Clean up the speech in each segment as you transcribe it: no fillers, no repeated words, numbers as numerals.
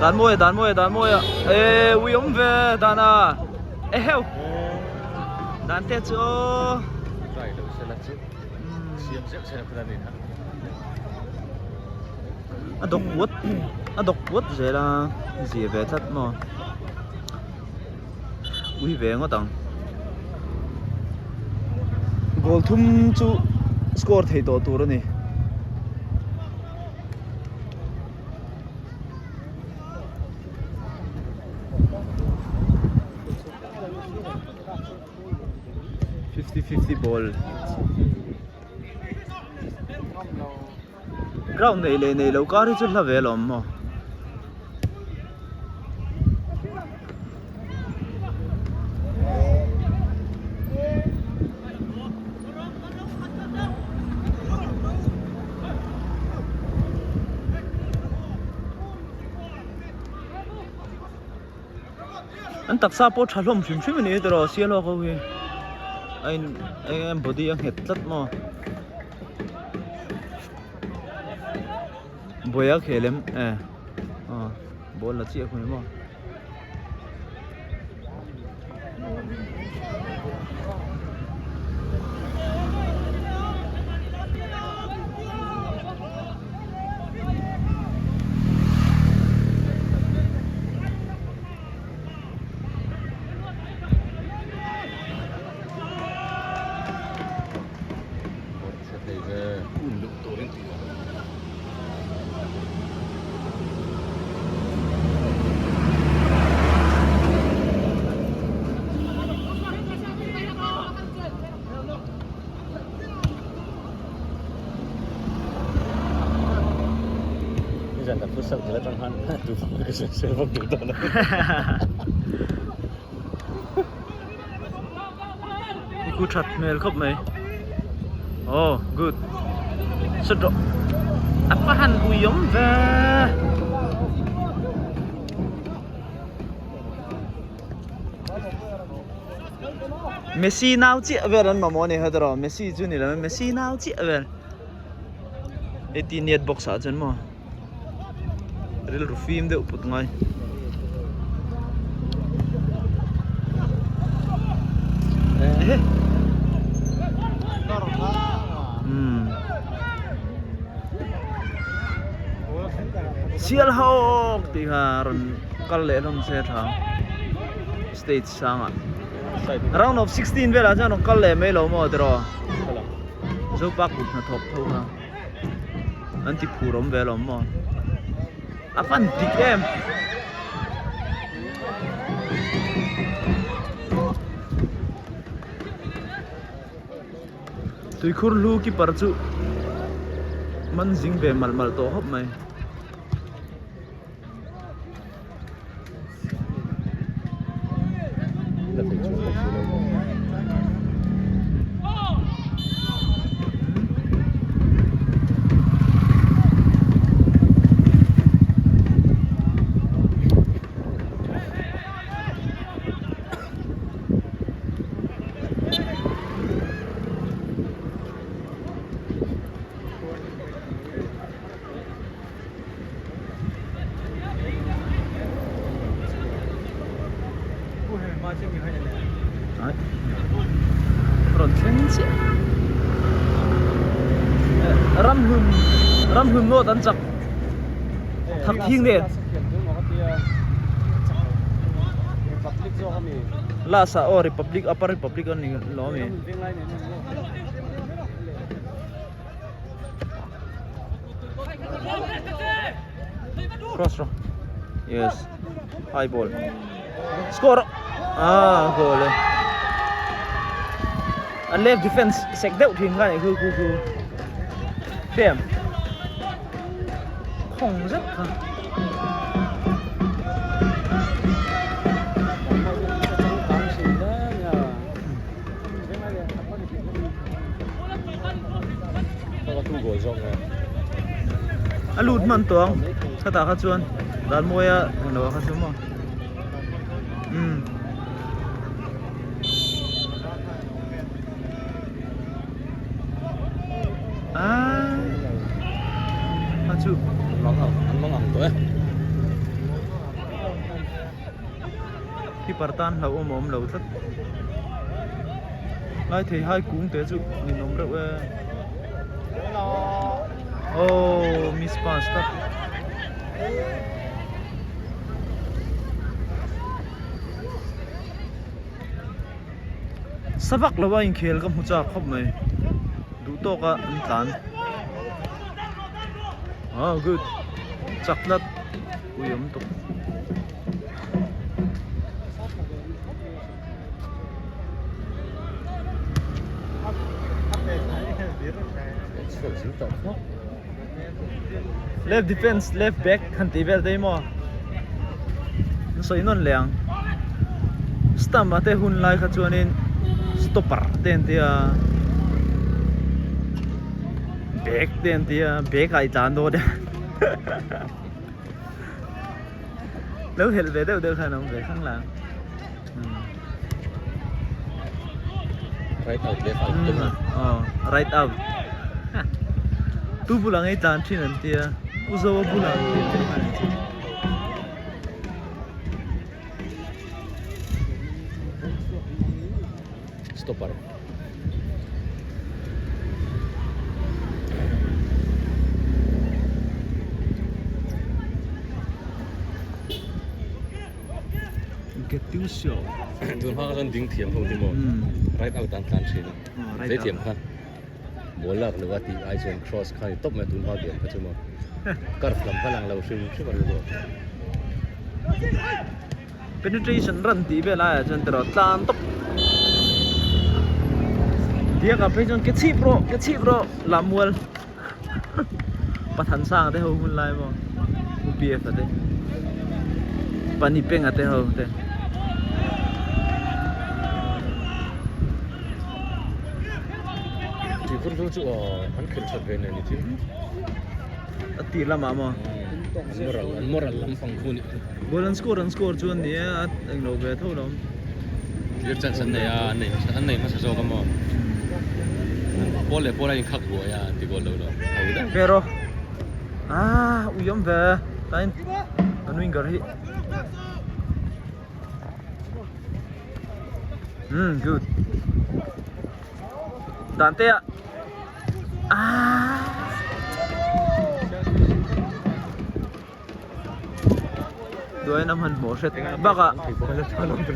Dan mawi dan mawi dan mawi a e ui awm ve dan a eheu dan te chu aw Try lo sela chu siam zeuh sela khuan a ni kha. A dawk puat a dawk puat zel a zia ve tlat maw ui ve ngawt ang goal thum chu score thei tawh tur a ni. 50-50 ball ground nei leh nei lo kar hi chu hla ve alawm maw An taksa pawh tha hlawm hrim hrim a ni tawh sial ho hi a in eng body a nghet tlat maw buai a khel em e aw ball la chiah khawih maw. Ku that hmel khawp mai oh good sut rawh a va han ui awm ve Messi nau chiah vel an mamawh a ni kha tawh Messi chu ni lo Messi nau chiah vel heti net box ah chuan maw. Rilru fim deuh put ngai. Sial hawk tih kha rawn kal leh hlawm se tha stage sangah round of 16 velah chuan rawn kal leh mai lo maw tiraw Zopa kut hnathawk tho kha. An ti phur awm ve alawm maw? A fan dik em? Tuikhur hlu keeper chu man zing ve malh malh tawh khawp mai. Rawn thleng chiah ramhlun ramhlun nawt an chak thak thing nen last ah aw republic upper republic a ni lo ami. Cross rawh. Yes. High ball. Score. Ah, goal e. An left defense sek deuh thin kha nih khu khu khu. Fem. Khong zet kha. A lut hman tawh ang khatah kha chuan Danmawia englo ah kha chu maw umm aaa a chu an mang ang tawh e. Keeper tan hlauhawm a awm lo tlat. Lai thei hai kung te chu ninawm reuh e. Oh miss pass tlat. Savak lo a inkhel ka hmu chak khawp mai. Duh tawk a an tlan. Oh good. Chak tlat. Ui awm tawp. Left defense, left back han tih vel te hi maw an sawi nawn leh ang. Stump ah te hun lai kha chuanin stopper te an ti a, back te an ti a, back ah i tlan dawn e. Lo helh ve deuh deuh khan a awm ve khang lang. Right out left out tum a. Aw right out. Tu bulah ngei tlan thin an tia. U Zoa bulah an tia thin an ti. Stopper. Gattuso. Tun hma kha chuan ding thiam ho ti maw? Right out an tlan thin a. Zai thiam kha. Ball lak lo a tih ai chuan cross kha ni tawp mai tun hma game kha chu maw. Curve lam kha lang lo hrim hrim a rilru. Penetration run tih vel aiah chuan tiraw tlan tawp. Diak ah phei chuan ke chhip rawh ke chhip rawh lammual Pathan sang te ho hun lai maw UPF a te Pani peng a te ho te. Tihvur chu chu an khelh that ve nen i thil. A tih lamah maw? An moral an moral lampang khu ni. Goal an score an score chu an ni a, englo ve tho lo. Clear chance an nei a, an nei hmasa an nei hmasa zawk a maw? Pawl leh pawl a inkhak buai a, an ti goal lo lo. Ho deuh. Pero ah ui awm ve tain an winger hi. Hmm good. Dan te ah. Ah. Duain a hmanhmawh hret bakah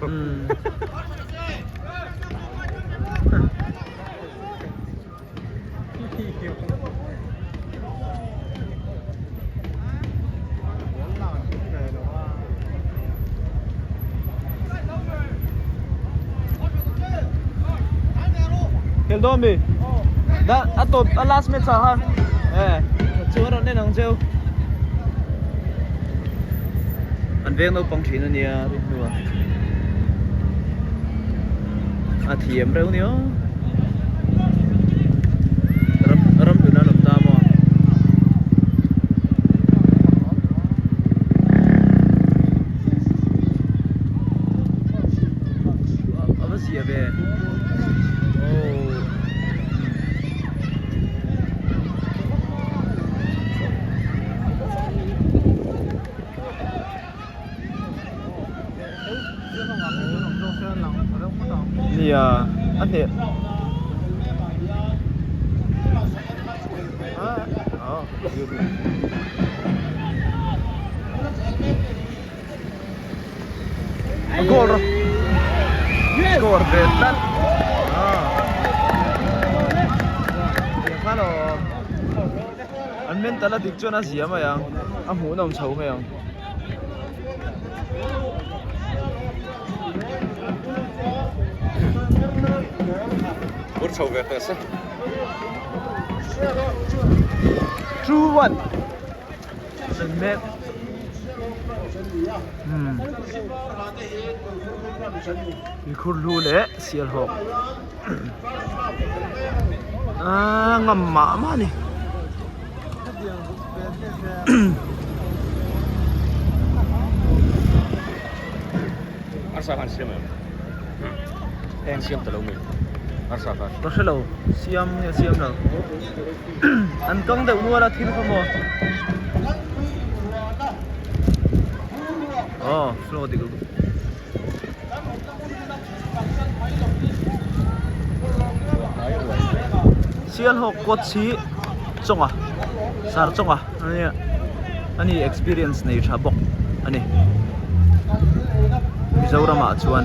umm Hel dawn mi? Da a tawp a last match ah khan eh chu a rawn en ang cheu. An veng naupang thin a nia rin hnua. A thiam reuh ni aw. Ram ram hlun an awm ta maw? A va zia ve. Oh. Nia a hneh. A goal rawh score ve tlat an mental a dik chuan a zia mai ang a hmuhnawm chho mai ang. Bur chho ve teh se. 2-1 An mek. Hmm. Tuikhur hlu leh sialhawk. Ah, ngam mah mah ni. Arsa khan siam em? Eng siam ta lo mi? Arsa khan. Ka hre lo, siam nge siam lo. An kang deuh nual a thil kha maw? Aw, flow dik lutuk. Sialhawk coach hi Chawnga Sir Chawnga a nia ani experience nei tha bawk a ni Mizoram ah chuan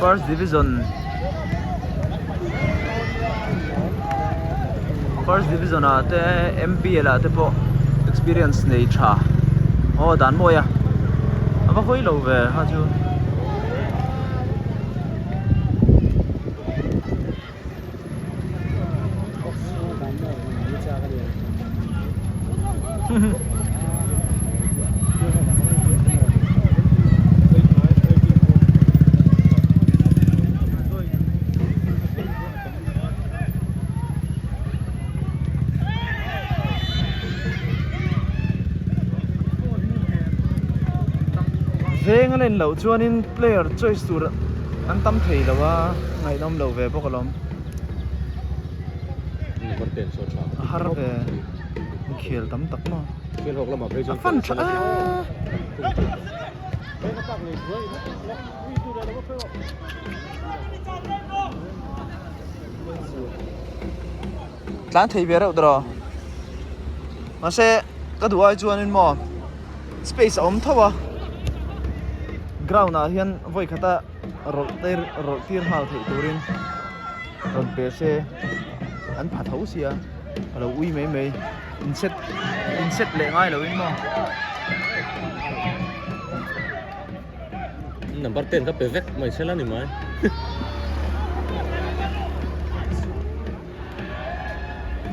first division first division ah te M_P_L ah te pawh experience nei tha aw dan mawi a a va hawi lo ve kha chu. Veng a len loh chuanin player choice tur an tam thei lo a ngaihnawm lo ve bawk alawm. A har ve inkhel tam tak maw a fan tha a. Tlan thei ve reuh tawh mahse ka duh ai chuanin maw space a awm tho a ground ah hian vawi khata rawlh te rawlh tir nghal theih turin rawn pe se an pha tho sia a lo ui mai mai in set in set leh ngai loin maw. Number 10 ka pe vek mai sela ni mai.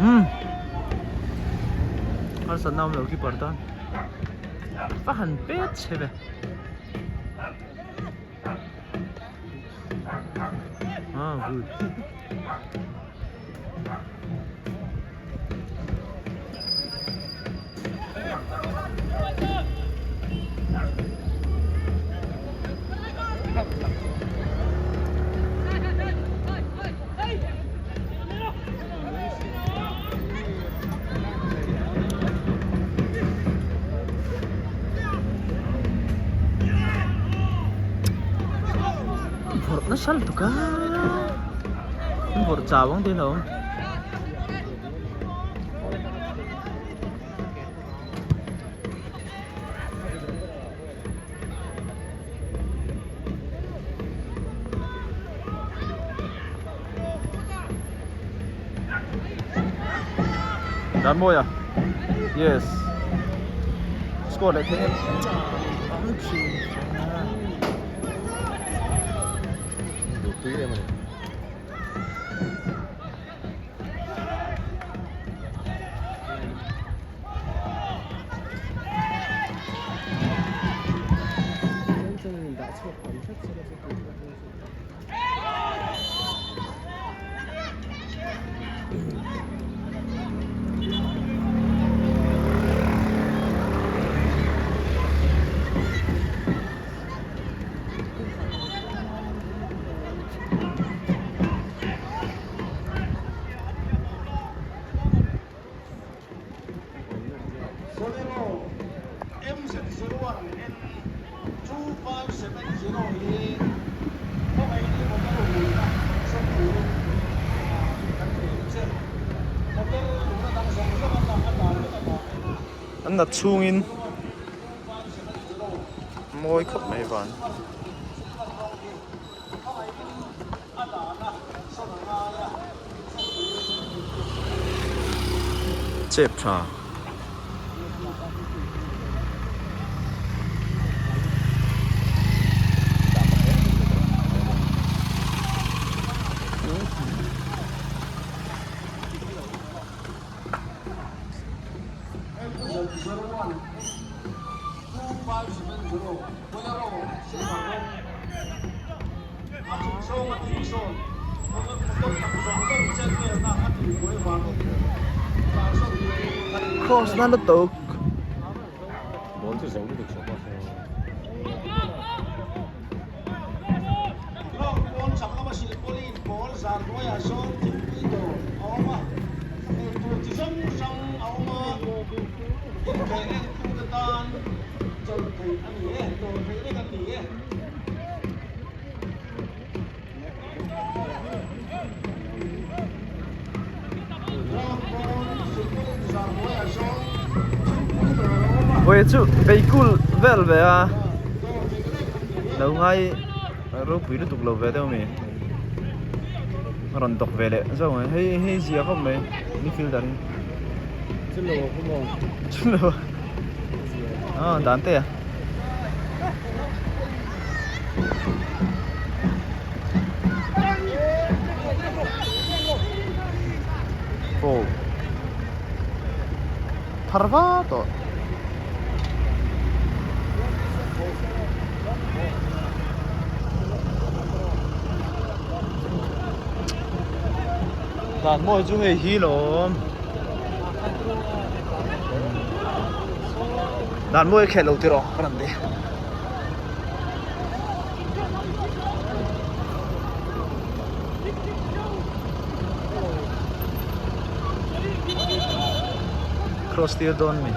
Hmm. Harsat na awm lo keeper tan. Va han pet che ve. Ah, good. Vawrh nasa lutuk a vawrh chau ang te lo. Dan mawi a yes score leh thei em ang thin. Duhtui em a ni. An nat chhungin mawi khawp mai van. Chep tha. Cross na lutuk. Vawi chu bei kul vel ve a lo ngai ropui lutuk lo ve deuh a mi a rawn dawk ve leh zauh mai hei hei zia khawp mai midfielder hi chullo a dan te a. Aw thar va tawh. Dan mawi chu hei hi lawm. Dan mawi a khelh lo tiraw ka rawn ti. Cross tir dawn mi.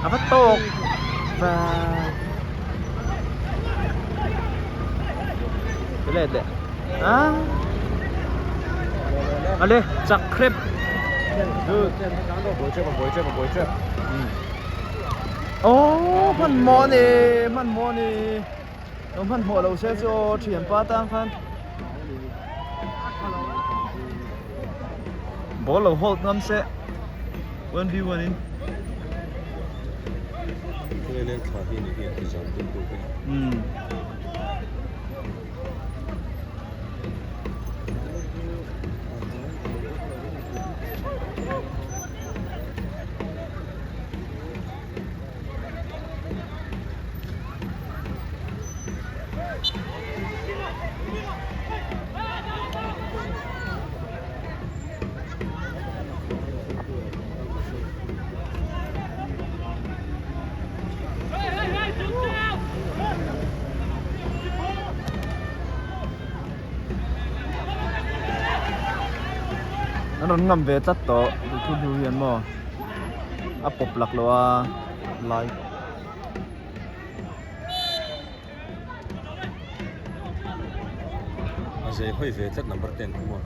A va tawk va. Let leh. A. Ale chak hrep. Aww hmanhmawh a ni hmanhmawh a ni lo hmanhmawh lo se chu aw thianpa tan khan ball lo hold ngam se 1v1 in umm. An rawn ngam ve tlat tawh duhthut hnu hian maw a pawp lak loh a lai. A zei hawi ve tlat number 10 khu maw.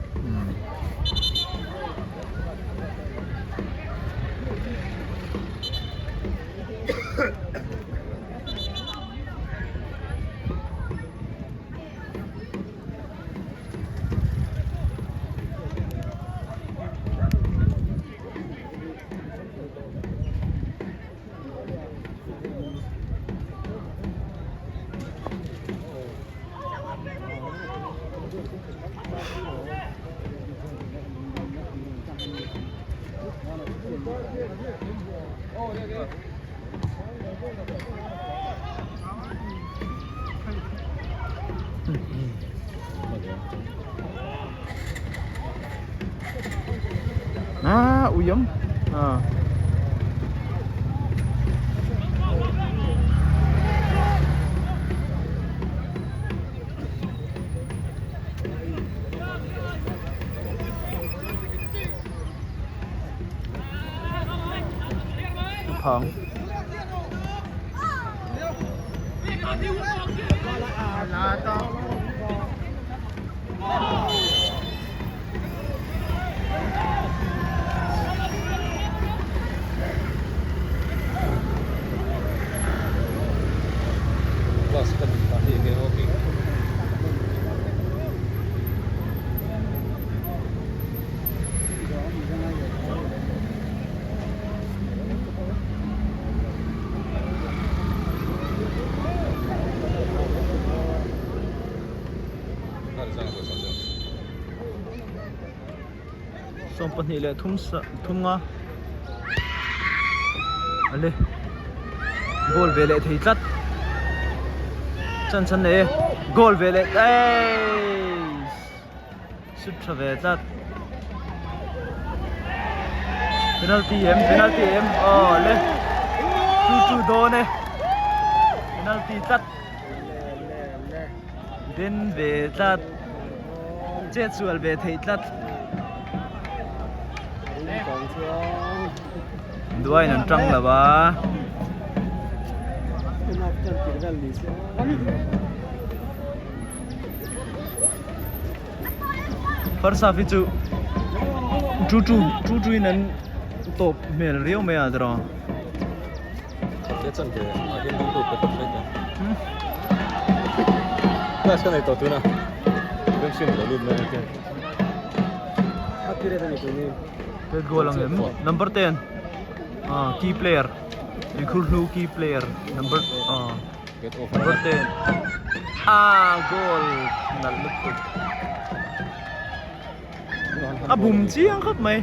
Ah, uyam. Ah. Phang. 22 leh thum thum nga ale goal ve leh thei tlat chan chan nei e goal ve leh eiss sut tha ve tlat penalty em penalty em aw le 2-2 dawn e penalty tlat. Den ve tlat chet sual ve theih tlat duain an tang lo a first half hi chu. Two two two two in an tawp hmel riau mai a tiraw. Khat chan ve a hian bang tu pe tawp mai ta. Class ka nei tawh tuna. Remsiam lo lut mai a. Third goal ang em? Number 10. Ah, key player. Tuikhur hnu key player number ah number 10. Ah, goal nalh lutuk. A bum chiang khawp mai.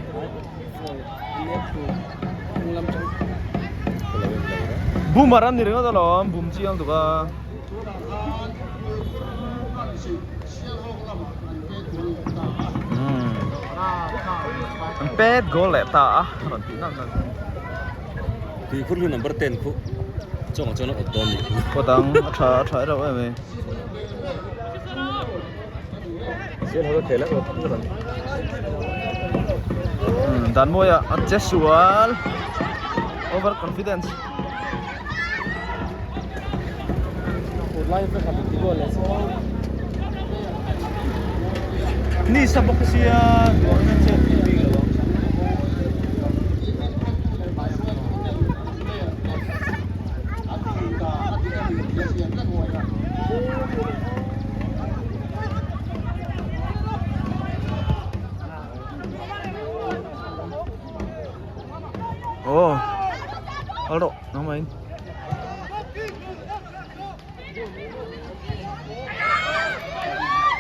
Boomer an ni ringawt alawm, bum chiang tuk a. An pet goal leh ta a rawn tih nak nak. Tui khur hi number 10 khu chawngah chuan a awt dawn nih hi. Kawt ang a tha a tha reuh em ei. Sial ho khel a awt tur ang. Dan mawi a che sual over confidence. Ni sa bawk sia duang hian chet theih bik lo ang. Aw kal rawh nangmah in.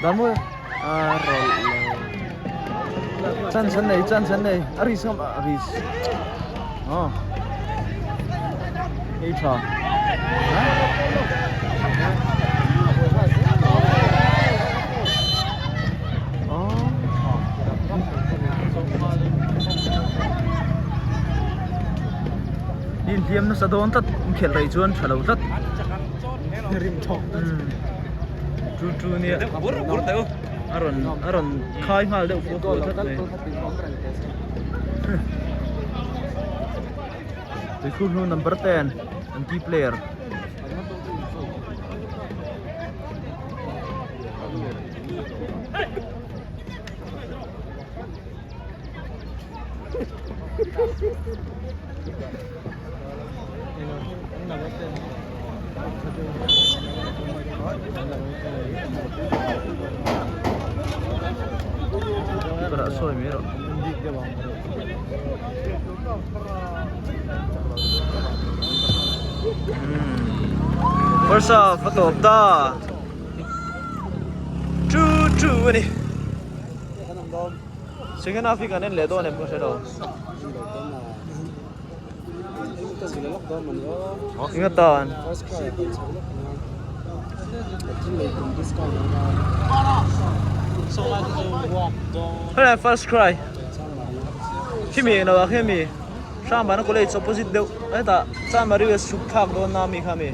Dan mawi a rawlh lo chance an nei chance an nei a risk ngam a risk aw hei tha Inhliam nasa dawn tlat inkhelh rei chuan tha lo tlat chu chu nia a rawn a rawn khai nghal deuh fua fua tlat mai tuikhur hnu number 10 an key player. Sawi mai rawh. First half a tawp ta. 2-2 a ni. Second half hi kan en leh dawn em ka hre lo. Enga tan? Helai first cry. Khimi englo ah khian mi Hrangvana college opposite deuh hetah Chanmari west chhuk thlak dawn na mi kha mi.